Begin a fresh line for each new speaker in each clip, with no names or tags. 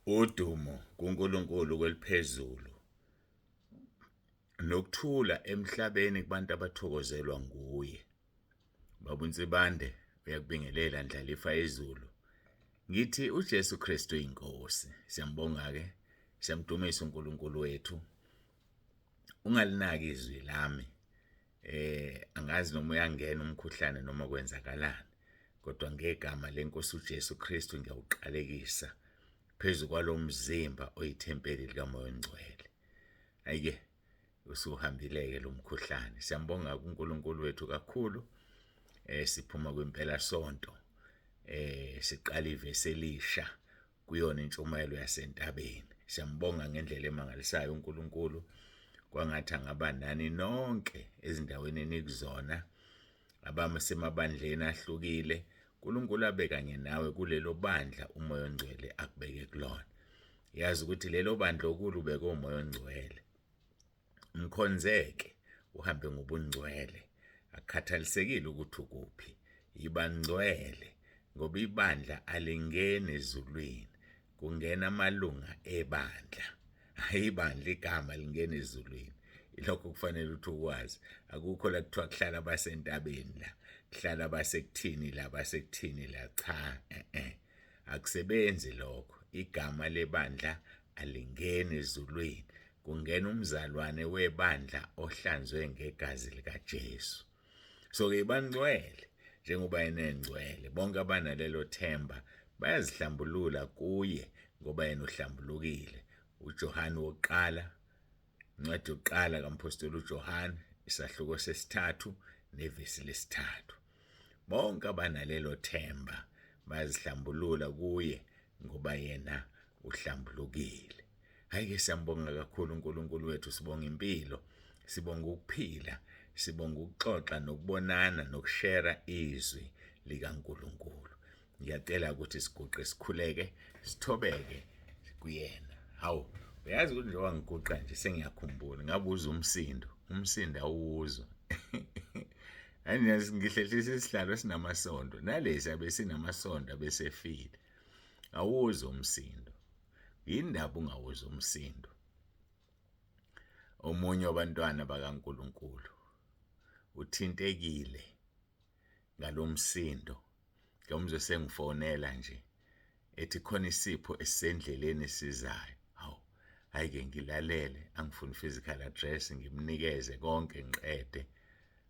Udumo kuNkulunkulu kweliphezulu, nokuthula emhlabeni kubantu abathokozelwa nguye. Baba uNsibande uyakubingelela Ndlalifa yezulu. Ngithi uJesu Kristu inkosi. Siyambonga-ke, siyamdumisa uNkulunkulu wethu. Ungalinaki izwi lami. Angazi noma uyangena umkhuhlane noma kwenzakalani, kodwa ngegama lenkosi uJesu Kristu ngiyawuqalekisa phezu kwalomzimba oyithempeli likaMoya oNgcwele. Ayike usuhambile-ke lo mkhuhlane. Siyambonga kuNkulunkulu wethu kakhulu. Siphuma kwimpela sonto. Siqala ivesi elisha kuyona intshumayelo yasentabeni. Siyambonga ngendlela emangalisayo uNkulunkulu, kwangathi angaba nani nonke ezindaweni enikuzona, abasemabandleni ahlukile. uNkulunkulu abe kanye nawe kulelo bandla uMoya oNgcwele akubeke kulona. Yazi ukuthi lelo bandla okulo ubeke uMoya oNgcwele. Mkhonzeke uhambe ngobungcwele, akukhathalisekile ukuthi ukuphi, yiba ngcwele ngoba ibandla alingeni ezulwini, kungena amalunga ebandla. Hhayi ibandla, igama lingena ezulwini. Ilokho kufanele ukuthi ukwazi. Akukho la kuthiwa kuhlala abasentabeni la, kuhlala abasekuthini la, abasekuthini la. Cha, eh-eh. Akusebenzi lokho. Igama lebandla alingeni ezulwini. Kungena umzalwane webandla ohlanzwe ngegazi likaJesu. So-ke bangcwele njengoba yena engcwele. Bonke abanalelo themba bayazihlambulula kuye ngoba yena uhlambulukile. UJohane wokuqala, incwadi yokuqala kaMphostoli uJohane, isahluko sesithathu nevesi lesithathu. Bonke abanalelo themba bayazihlambulula kuye ngoba yena uhlambulukile. Hhayi-ke siyambonga kakhulu uNkulunkulu wethu, sibonga impilo, sibonga ukuphila, sibonga ukuxoxa nokubonana nokushera izwi likaNkulunkulu. Ngiyacela ukuthi siguqe sikhuleke sithobeke kuyena. Hawu, uyazi ukuthi njengoba ngiguqa nje sengiyakhumbula, ngabuza umsindo, umsindo awuwuzwa. Ngihlehlisa isihlalo esinamasondo, nalesi abesinamasondo abesefile. Awuzwa umsindo. Yindaba ungawuzwa umsindo? Omunye wabantwana bakaNkulunkulu uthintekile ngalomsindo. Ngiyomuzwa sengifonela nje ethi khona isipho esisendleleni esizayo. Hawu, hhayi-ke ngilalele, angifuni physical address, ngimnikeze konke ngiqede.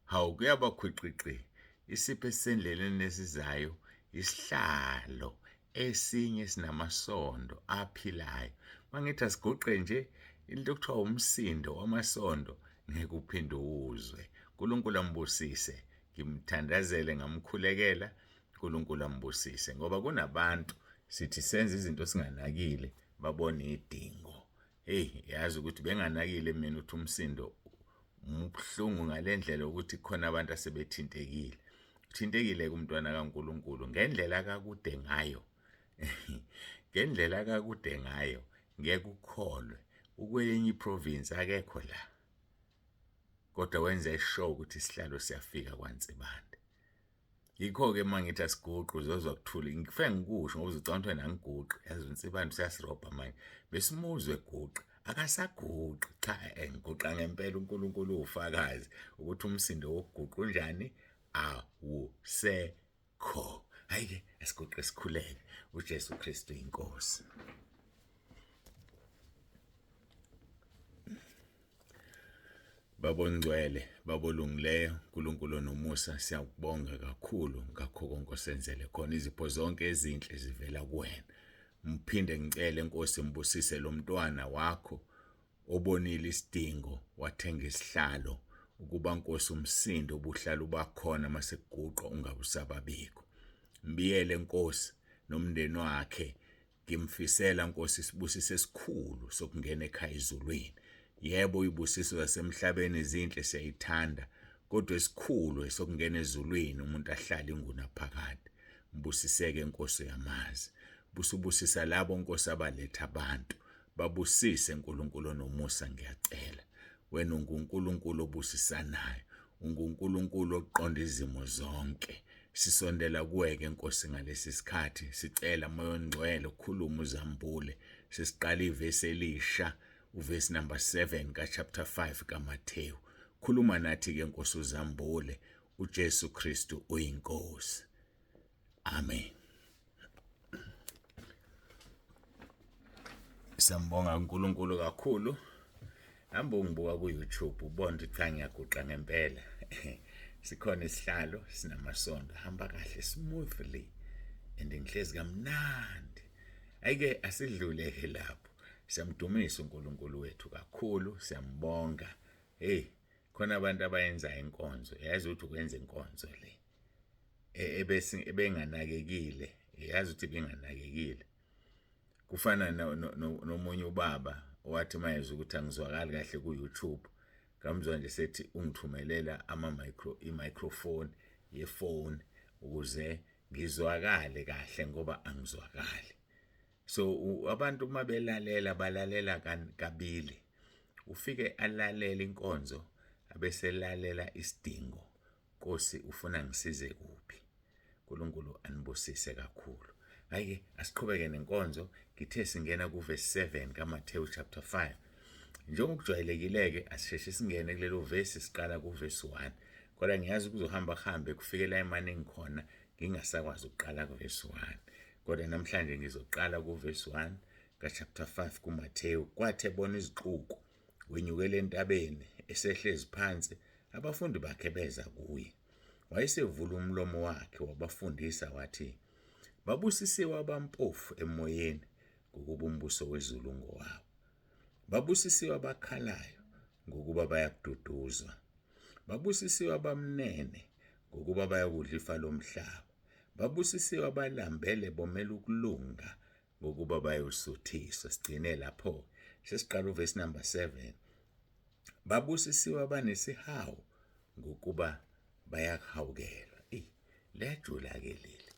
Hawu, kuyaba khwiqiqi, isipho esisendleleni esizayo isihlalo esinye esinamasondo aphilayo. Mangithi asiguqe nje, into okuthiwa umsindo wamasondo ngeke uphinde uwuzwe. uNkulunkulu ambusise, ngimthandazele ngamkhulekela, uNkulunkulu ambusise ngoba kunabantu sithi senza izinto singanakile babone idingo. Hey, yazi ukuthi benganakile mina ukuthi umsindo ubuhlungu ngalendlela ukuthi khona abantu asebethintekile. Uthintekile kumntwana kaNkulunkulu ngendlela akakude ngayo. Ngendlela akakude ngayo ngeke ukholwe ukwenye iprovince akekho la. Kodwa wenze sure ukuthi isihlalo siyafika kwaNsibande. Yikho-ke uma ngithi asiguqi uzozwa kuthule, ngifike ngikusho ngoba uzocabanga ukuthi wena angiguqi. Yazi uNsibande usiyasirobha manje. Besimuzwe eguqa, akasaguqi. Cha, ngiguqa ngempela uNkulunkulu uwufakazi ukuthi umsindo wokuguqa unjani, awusekho. Hhayi-ke asiguqe sikhuleke, uJesu Kristu iNkosi. Baba ongcwele, Baba olungileyo, uNkulunkulu onomusa, siyakubonga kakhulu ngakho konke osenzele khona. Izipho zonke ezinhle zivela kuwena. Ngiphinde ngicele Nkosi ngibusise lo mntwana wakho obonile isidingo wathenga isihlalo ukuba Nkosi umsindo obuhlala ubakhona mase kuguqwa ungabe usababikho. Mbiyele Nkosi nomndeni wakhe. Ngimfisela Nkosi isibusiso esikhulu sokungena ekhaya ezulwini. Yebo izibusiso zasemhlabeni zinhle siyayithanda, kodwa esikhulu esokungena ezulwini umuntu ahlale ingunaphakade. Mbusiseke Nkosi uyamazi. Busubusisa labo Nkosi abaletha abantu. Babusise Nkulunkulu onomusa ngiyacela. Wena unguNkulunkulu obusisanayo, unguNkulunkulu oqonda izimo zonke. Sisondela kuwe-ke Nkosi ngalesi sikhathi sicela Moya oNgcwele ukhulume uzambule. Sesiqala ivesi elisha, uvesi number 7 ka-chapter 5 kaMathewu. Khuluma nathi-ke Nkosi uzambule. uJesu Kristu uyiNkosi. Amen. Siyambonga uNkulunkulu kakhulu. Hamba ungibuka ku YouTube ubone ukuthi cha ngiyaguqa ngempela. Sikhona isihlalo sinamasondo hamba kahle smoothly and ngihlezi kamnandi. Ayike asidlule ke lapho. Siyamdumisa uNkulunkulu wethu kakhulu, siyambonga. Hey, khona abantu abayenza inkonzo, yazi ukuthi ukwenza inkonzo le. E, ebese ebenganakekile, yazi ukuthi benganakekile. Kufana nomunye ubaba owathi mayezwa ukuthi angizwakali kahle ku-YouTube ngamzwa nje sethi ungithumelela ama-micro i-microphone yefoni ukuze ngizwakale kahle ngoba angizwakali. So abantu uma belalela balalela kabili, ufike alalele inkonzo abeselalela isidingo. Nkosi ufuna ngisize kuphi? uNkulunkulu anibusise kakhulu. Hayi-ke asiqhubeke nenkonzo. Ngithe singena kuvesi 7 kaMathewu chapter 5. Njengokujwayelekile-ke asisheshe singene kulelo vesi, siqala kuvesi 1. Kodwa ngiyazi kuzohamba kuhambe kufike la emane ngikhona ngingasakwazi ukuqala kuvesi 1. Kodwa namhlanje ngizoqala kuvesi 1 kachapter 5 kuMathewu. Kwathi ebona izixuku wenyukela entabeni, esehlezi phansi, abafundi bakhe beza kuye. Wayesevula umlomo wakhe wabafundisa wathi, Babusisiwe abampofu emoyeni, ngokuba umbuso wezulu ngowabo. Babusisiwe abakhalayo, ngokuba bayakududuzwa. Babusisiwe abamnene, ngokuba bayakudla ifa lomhlaba. Babusisiwe abalambele bomela ukulunga, ngokuba bayosuthiswa. Sigcine lapho. Sesiqala uvesi number 7. Babusisiwe abanesihawu ngokuba bayakuhawukelwa. Eyi, liyajula-ke leli.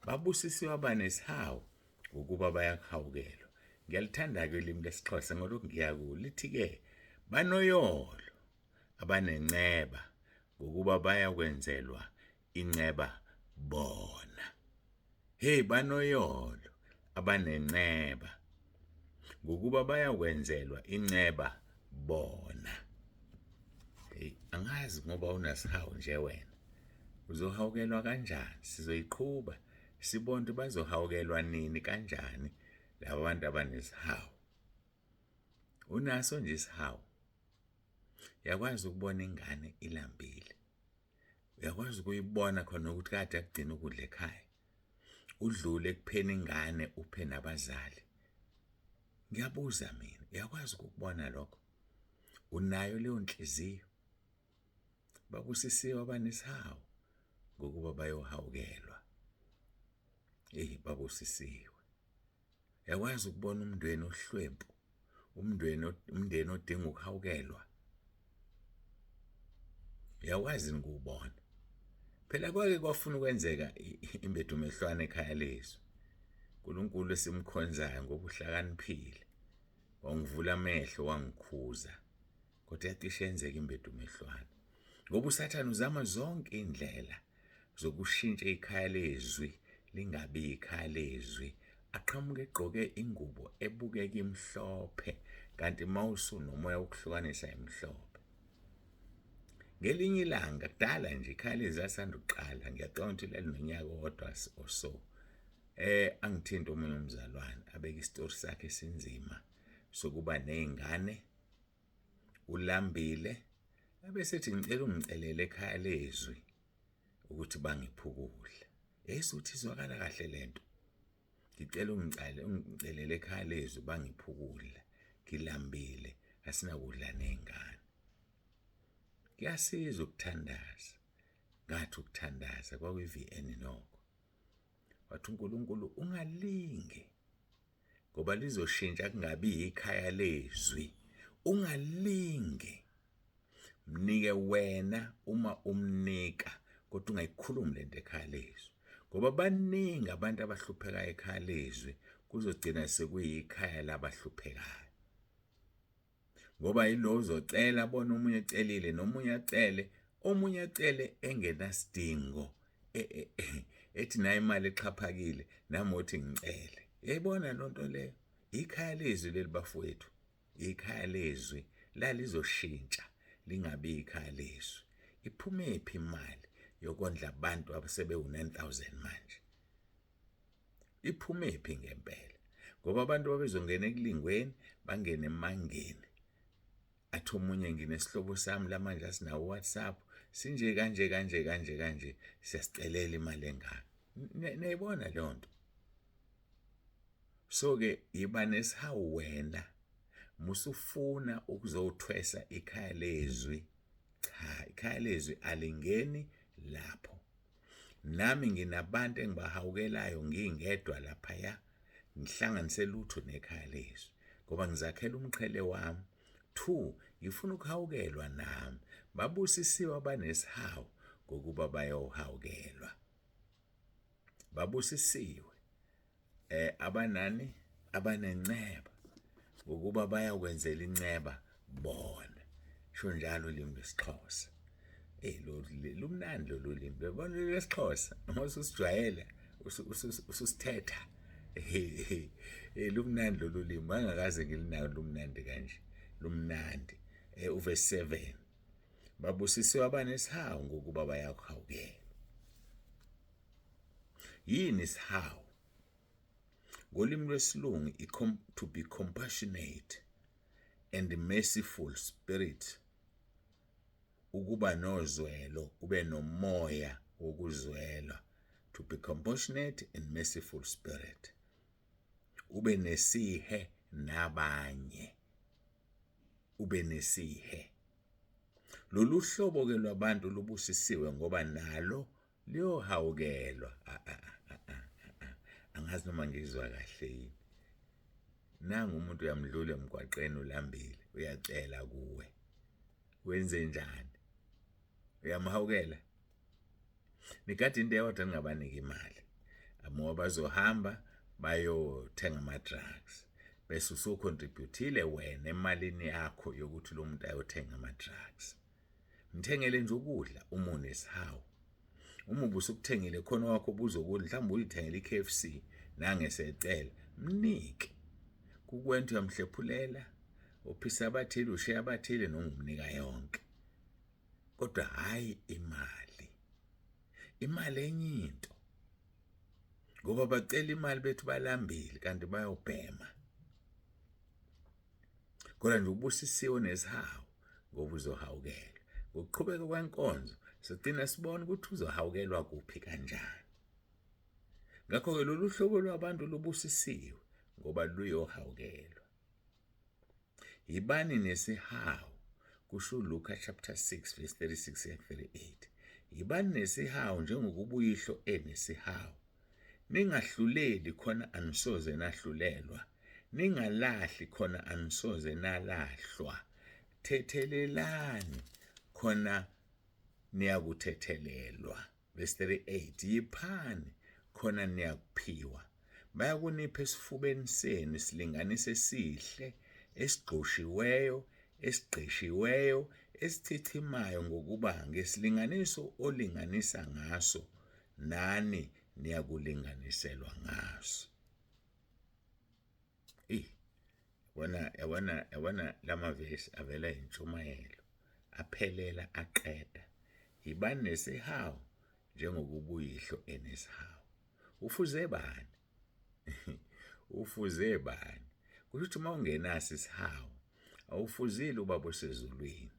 Babusisiwe abanesihawu ngokuba bayakuhawukelwa. Ngiyalithanda-ke ulimi lesiXhosa ngolokhu ngiyakulo. Lithi-ke banoyolo abanenceba ngokuba bayakwenzelwa inceba bona. Hey banoyolo abanenceba ngokuba bayakwenzelwa inceba bona. Hey angazi ngoba unasihawu nje wena. Uzohawukelwa kanjani? Sizoyiqhuba sibone ukuthi bazohawukelwa nini kanjani laba bantu abanesihawu. Unaso nje isihawu. Uyakwazi ukubona ingane ilambile. Uyakwazi ukuyibona khona ukuthi kade akugcina ukudla ekhaya. Udlule ekupheni ingane uphe nabazali. Ngiyabuza mina, uyakwazi ukukubona lokho? Unayo leyo nhliziyo? Babusisiwe abanesihawu ngokuba bayohawukelwa. Eyi, babusisiwe. Uyakwazi ukubona umndeni ohlwempu, umndeni umndeni odinga ukuhawukelwa. Uyakwazi ukuwubona. Phela kwake kwafuna ukwenzeka imbedumehlwane ekhaya lezwi. uNkulunkulu esimkhonzayo ngoba uhlakaniphile. Wangivula amehlo wangikhuza. Kodwa yacishe yenzeka imbedumehlwane. Ngoba uSathane uzama zonke indlela zokushintsha ikhaya lezwi lingabi ikhaya lezwi, aqhamuke egqoke ingubo ebukeka imhlophe kanti mawusunomoya wokuhlukanisa imhlophe. Ngelinye ilanga kudala nje ikhaya lezwi lasanda ukuqala, ngiyacabanga ukuthi lalinonyaka owodwa or so. Angithinta omunye umzalwane abeke isitori sakhe esinzima sokuba ney'ngane ulambile abesethi ngicela ungicelele ekhaya lezwi ukuthi bangiphe ukudla. Yayisuthi izwakala kahle lento. Ngicela ungicele ungicelele ekhaya lezwi bangiphe ukudla. Ngilambile asinakudla ney'ngane. Kuyasiza ukuthandaza. Ngathi ukuthandaza kwakuyi-VN nokho. Wathi uNkulunkulu ungalinge ngoba lizoshintsha kungabi yikhaya lezwi. Ungalinge mnike wena uma umnika kodwa ungayikhulumi lento ekhaya lezwi ngoba baningi abantu abahluphekayo ekhaya lezwi kuzogcina sekuyikhaya labahluphekayo ngoba yilo uzocela abone omunye ecelile nomunye acele omunye acele engenasidingo. e, e, e, ethi nayo imali exhaphakile nami othi ngicele. Yayibona loo nto leyo, ikhaya lezwi leli bafowethu, ikhaya lezwi lalizoshintsha lingabi ikhaya lezwi. Iphumephi imali yokondla abantu abasebewu-9000 manje? Iphumephi ngempela? Ngoba abantu babezongena ekulingweni, bangene emangeni. Athi omunye nginesihlobo sami lamanje asinawo uWhatsApp, sinje kanje kanje kanje kanje, siyasicelela imali engaka. Niyayibona leyo nto? So-ke yiba nesihawu wena, musufuna ukuzothwesa ikhaya lezwi. Cha, ikhaya lezwi alingeni lapho. Nami nginabantu engibahawukelayo ngingedwa laphaya, ngihlanganise lutho nekhaya lezwi ngoba ngizakhela umqhele wami. 2 ngifuna ukuhawukelwa nami. Babusisiwe abanesihawu ngokuba bayohawukelwa. Babusisiwe abanani abanenceba ngokuba bayakwenzela inceba bona. Sho njalo ulimi lwesiXhosa. Ey lo lumnandi lolu limi. Uyabona lwesiXhosa uma ususijwayele ususithetha. Lumnandi lolu limi, angakaze ngilinake lumnandi kanje. Lumnandi. Uverse 7. Babusisiwe abanesihawu ngokuba bayakuhawukelwa. Yini isihawu? Ngolimi lwesilungu to be compassionate and merciful spirit, ukuba nozwelo, ube nomoya wokuzwela, to be compassionate and merciful spirit, ube nesihe nabanye, ube nesihe. Lolu hlobo ke lwabantu lubusisiwe ngoba nalo liyohawukelwa. Angazi noma ngizwa kahle yini. Nangu umuntu uyamdlula emgwaqeni ulambile, uyacela kuwe. Wenze njani? Uyamhawukela? Nigade into eyodwa ningabaniki imali. Ngoba bazohamba bayothenga ama-drugs. Bese usucontributile wena emalini yakho yokuthi lo muntu ayothenga ama-drugs. Mthengele nje ukudla uma unesihawu. Uma ubusukuthengile khona wakho ubuzokudla, mhlawumbe uyithengele i-KFC nangesecela, mnike. Kukwenta uyamhlephulela, uphisa abathile, ushiya abathile noma umnika yonke. Kodwa hhayi imali. Imali enye into. Ngoba bacela imali bethu balambile kanti bayobhema. Kodwa nje ubusisiwe nesihawu ngoba uzohawukelwa. Ngokuqhubeka kwenkonzo sigcina sibona ukuthi uzohawukelwa kuphi kanjani. Ngakho-ke lolu hlobo lwabantu lubusisiwe ngoba luyohawukelwa. Yibani nesihawu, kusho uLuka chapter 6 verse 36 and 38. Yibani nesihawu njengokuba uyihlo enesihawu. Ningahluleli khona anisoze nahlulelwa. Ningalahli khona anisoze nalahlwa. Thethelelani khona niyakuthethelelwa. Verse 38, yiphani khona niyakuphiwa. Bayakunipha esifubeni senu isilinganiso esihle, esigqoshiweyo, esigqishiweyo, esichichimayo, ngokuba ngesilinganiso olinganisa ngaso nani niyakulinganiselwa ngaso. Eyi, yabona yabona yabona lamavesi avela intshumayelo aphelela aqeda. Yibani nesihawu njengokuba uyihlo enesihawu. Ufuze bani? Ufuze bani? Kusho ukuthi uma ungenaso isihawu awufuzile ubaba osezulwini,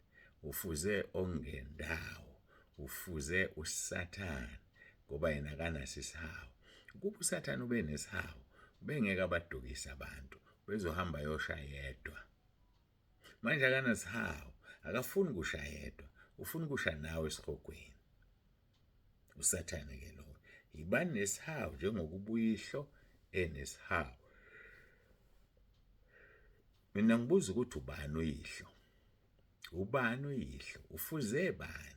ufuze ongendawo, ufuze uSathane ngoba yena akanaso isihawu. Ukuba uSathane ube nesihawu ubengeke abadukise abantu, bezohamba yosha yedwa. Manje akanasihawu, akafuni kusha yedwa, ufuna kusha nawe esihogweni. USathane ke lowo. Yibani nesihawu njengokuba uyihlo enesihawu. Mina ngibuza ukuthi ubani uyihlo? Ubani uyihlo? Ufuze bani?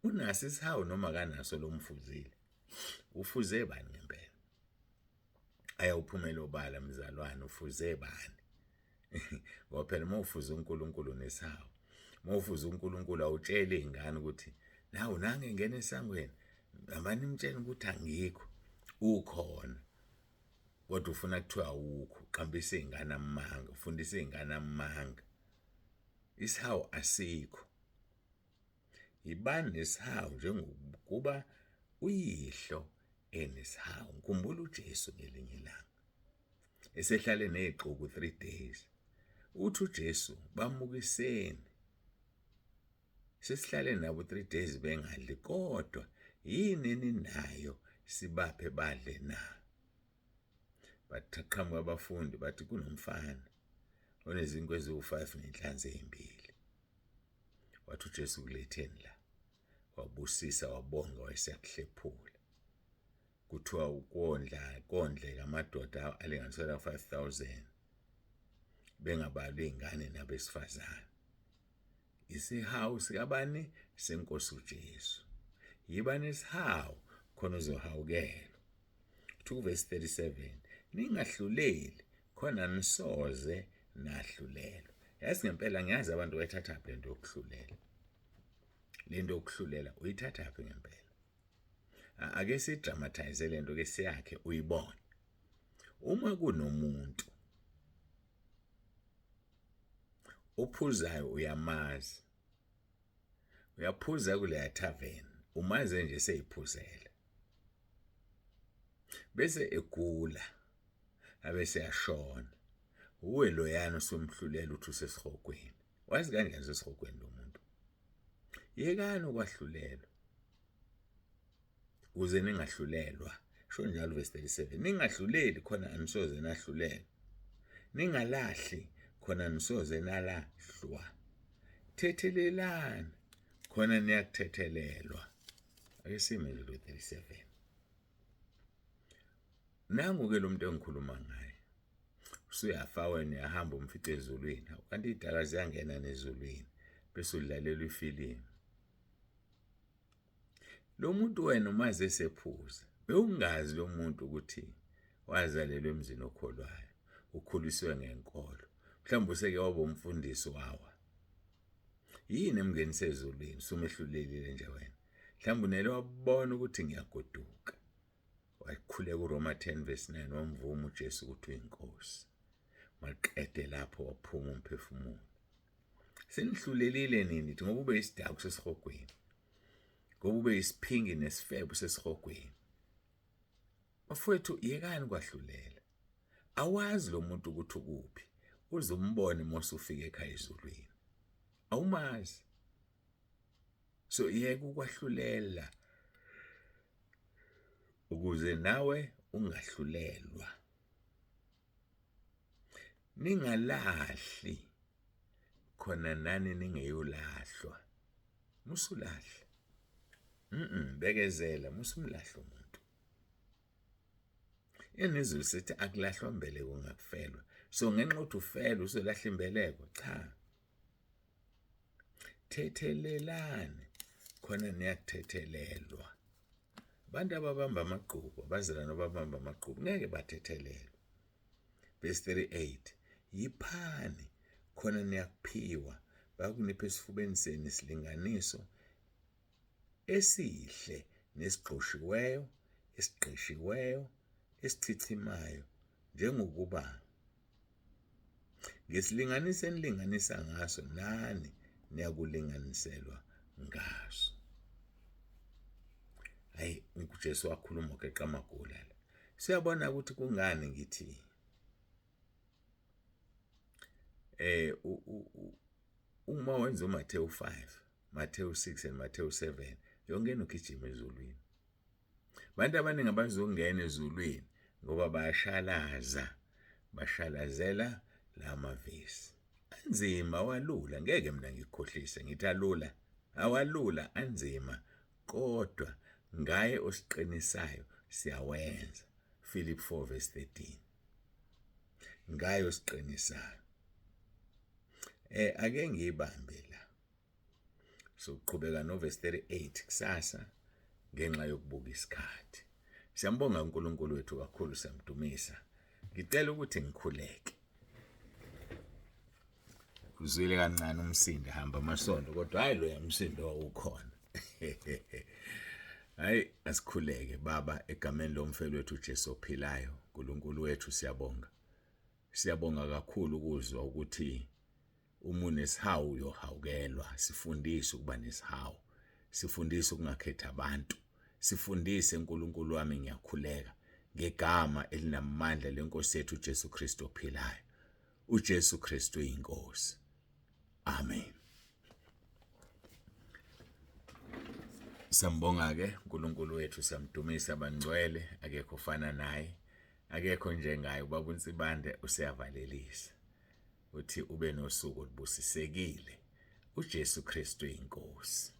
Unaso isihawu noma kanaso lo mfuzile? Ufuze bani ngempela? Ayawuphumela obala mzalwane, ufuze bani? Ngoba phela uma ufuze uNkulunkulu nesihawu, uma ufuze uNkulunkulu awutsheli iy'ngane ukuthi nawu nange ngena esangweni. Hambani nimtshele ukuthi angikho, ukhona. Kodwa ufuna kuthiwa awukho, uqambisa iy'ngane amanga, ufundisa iy'ngane amanga. Isihawu asikho. Yibani nesihawu njengokuba uyihlo enesihawu. Ngikhumbula uJesu ngelinye ilanga esehlale ney'xuku 3 days. Uthi uJesu bamukiseni, sesihlale nabo 3 days bengadli, kodwa yini eninayo sibaphe badle na? Baqhamuka abafundi bathi kunomfana onezinkwa eziwu-5 nenhlanzi ezimbili. Wathi uJesu kuletheni la, wabusisa wabonga wayeseyakuhlephula. Kuthiwa ukondla kondleka amadoda alinganiselwa 5000 bengabalwa iy'ngane nabesifazane. Isihawu sikabani? Senkosi uJesu. Yiba nesihawu khona uzohawukelwa. Uthi kuvesi 37, ningahluleli khona nisoze nahlulelwa. Yazi ngempela ngiyazi abantu bayithathaphi lento yokuhlulela. Lento yokuhlulela uyithathaphi ngempela? Ake sidramatize lento ke siyakhe uyibone. Uma kunomuntu ophuzayo uyamazi, uyaphuza kuleya tavern, umaze nje seyiphuzela, bese egula abese yashona, uwe loyana usumhlulela uthi usesihogweni. Wazi kanjani usesihogweni lo muntu? Yekani ukwahlulelwa ukuze ningahlulelwa. Sho njalo verse 37, ningahluleli khona anisoze nahlulelwa, ningalahli khona nisoze nalahlwa, thethelelani khona niyakuthethelelwa. Ake sime nje lo 37. Nangu-ke lo muntu engikhuluma ngaye, usuyafa wena uyahamba umfice ezulwini, kanti iy'daka ziyangena nezulwini bese udlalelwa ifilimu. Lo muntu wena umazi esephuza, bewungazi lo muntu ukuthi wazalelwa emzini okholwayo, ukhuliswe ngenkolo, mhlawumbe useke waba umfundisi wawa. Yini emngenise ezulwini usumehlulelile nje wena? Mhlawumbe unele wabona ukuthi ngiyagoduka. Wakhuleka uRoma 10 verse 9 wamvuma uJesu ukuthi uyinkosi. Maqede lapho waphuma umphefumulo. Senihlulelile nini ngoba ube isidakwa sesihogweni. Ngoba ube isiphingi nesifebo sesihogweni. Bafowethu yekani kwahlulela. Awazi lo muntu ukuthi ukuphi. Uze umbone uma usufika ekhaya ezulwini. Awumazi. So yeka ukwahlulela ukuze nawe ungahlulelwa. Ningalahli khona nani ningeyolahlwa. Musulahla. Bekezela musumlahla umuntu. Enizulu sithi akulahlwa mbeleko ngakufelwa. So ngenxa ukuthi ufelwe uzolahla imbeleko? Cha. Thethelelani khona niyakuthethelelwa. Abantu ababamba amagqubu, abazalwane ababamba amagqubu ngeke bathethelelwe. Verse 38, yiphani khona niyakuphiwa, bayakunipha esifubeni senu isilinganiso esihle nesigqoshiweyo, esigqishiweyo, esichichimayo, njengokuba ngesilinganiso enilinganisa ngaso nani niyakulinganiselwa ngaso. Hayi, uJesu wakhuluma ogeqa amagula la. Siyabona ukuthi kungani ngithi uma wenza uMathewu 5, Mathewu 6 and Mathewu 7, yonke into ezulwini. Abantu abaningi abazongena ezulwini ngoba bayashalaza, bashalazela la mavesi. Anzima awalula, ngeke mina ngikukhohlise ngithi alula, awalula anzima, kodwa ngaye osiqinisayo siyawenza. Philip 4 verse 13. Ngaye osiqinisayo. Ake ngiyibambe la. Soqhubeka novesi 38 kusasa ngenxa yokubuka isikhathi. Siyambonga uNkulunkulu wethu kakhulu, siyamdumisa. Ngicela ukuthi ngikhuleke. Uzwile kancane umsindo hamba amasondo kodwa hayi lo umsindo wawukhona. Hayi, asikhuleke Baba, egameni lomfeli wethu uJesu ophilayo. uNkulunkulu wethu, siyabonga. Siyabonga kakhulu ukuzwa ukuthi uma unesihawu uyohawukelwa. Sifundise ukuba nesihawu, sifundise ukungakhethi abantu, sifundise uNkulunkulu wami. Ngiyakhuleka ngegama elinamandla lenkosi yethu uJesu Kristu ophilayo. uJesu Kristu uyinkosi. Amen. Siyambonga-ke uNkulunkulu wethu, siyamdumisa bangcwele, akekho ofana naye, akekho njengaye. Ubaba uNsibande useyavalelisa, uthi ube nosuku olubusisekile. uJesu Kristu inkosi.